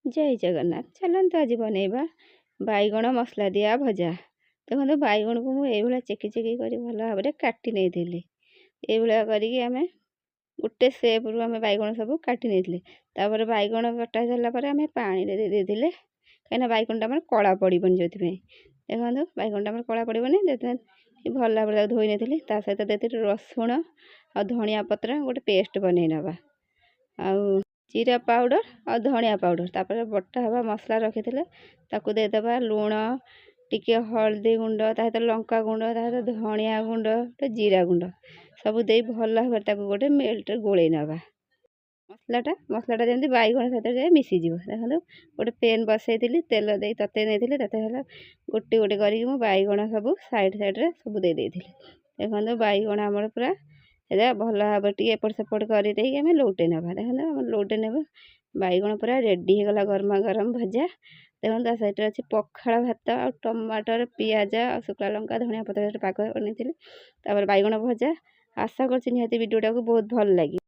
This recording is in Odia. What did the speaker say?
ଜୟ ଜଗନ୍ନାଥ। ଚାଲନ୍ତୁ, ଆଜି ବନେଇବା ବାଇଗଣ ମସଲା ଦିଆ ଭଜା। ଦେଖନ୍ତୁ, ବାଇଗଣକୁ ମୁଁ ଏଇଭଳିଆ ଚେକି ଚେକି କରି ଭଲ ଭାବରେ କାଟି ନେଇଥିଲି। ଏଇଭଳିଆ କରିକି ଆମେ ଗୋଟେ ସେପ୍ରୁ ଆମେ ବାଇଗଣ ସବୁ କାଟି ନେଇଥିଲେ। ତାପରେ ବାଇଗଣ କଟା ସାରିଲା ପରେ ଆମେ ପାଣିରେ ଦେଇ ଦେଇଥିଲେ, କାହିଁକିନା ବାଇଗଣଟା ଆମର କଳା ପଡ଼ିବନି ଯେଉଁଥିପାଇଁ। ଦେଖନ୍ତୁ, ବାଇଗଣଟା ଆମର କଳା ପଡ଼ିବନି, ସେଥିପାଇଁ ଭଲ ଭାବରେ ତାକୁ ଧୋଇ ନେଇଥିଲି। ତା ସହିତ ଦେଇଥିଲି ରସୁଣ ଆଉ ଧଣିଆ ପତ୍ର, ଗୋଟେ ପେଷ୍ଟ ବନେଇ ନେବା, ଆଉ ଜିରା ପାଉଡ଼ର ଆଉ ଧଣିଆ ପାଉଡ଼ର। ତାପରେ ବଟା ହେବା ମସଲା ରଖିଥିଲେ, ତାକୁ ଦେଇଦେବା। ଲୁଣ ଟିକେ, ହଳଦୀ ଗୁଣ୍ଡ, ତା ସହିତ ଲଙ୍କା ଗୁଣ୍ଡ, ତା ସହିତ ଧଣିଆ ଗୁଣ୍ଡ, ଜିରା ଗୁଣ୍ଡ ସବୁ ଦେଇ ଭଲ ଭାବରେ ତାକୁ ଗୋଟେ ମେଲ୍ଟରେ ଗୋଳେଇ ନେବା ମସଲାଟା। ମସଲାଟା ଯେମିତି ବାଇଗଣ ସହିତ ଯାଇ ମିଶିଯିବ। ଦେଖନ୍ତୁ, ଗୋଟେ ପେନ୍ ବସେଇଥିଲି, ତେଲ ଦେଇ ତତେଇ ନେଇଥିଲି। ତତେଇ ହେଲା, ଗୋଟେ ଗୋଟେ କରିକି ମୁଁ ବାଇଗଣ ସବୁ ସାଇଡ଼୍ ସାଇଡ଼୍ରେ ସବୁ ଦେଇ ଦେଇଥିଲି। ଦେଖନ୍ତୁ, ବାଇଗଣ ଆମର ପୁରା ହେଲା। ଭଲ ଭାବରେ ଟିକେ ଏପଟ ସେପଟ କରିଦେଇକି ଆମେ ଲଉଟେଇ ନେବା। ଦେଖନ୍ତୁ, ଆମର ଲଉଟେଇ ନେବା, ବାଇଗଣ ପୁରା ରେଡ଼ି ହେଇଗଲା ଗରମା ଗରମ ଭଜା। ଦେଖନ୍ତୁ, ତା ସାଇଡ଼୍ରେ ଅଛି ପଖାଳ ଭାତ ଆଉ ଟମାଟର, ପିଆଜ ଆଉ ଶୁଖିଲା ଲଙ୍କା, ଧନିଆ ପତ୍ର ପାଗ ବନେଇଥିଲି। ତାପରେ ବାଇଗଣ ଭଜା। ଆଶା କରୁଛି ନିହାତି ଭିଡ଼ିଓଟାକୁ ବହୁତ ଭଲ ଲାଗିବ।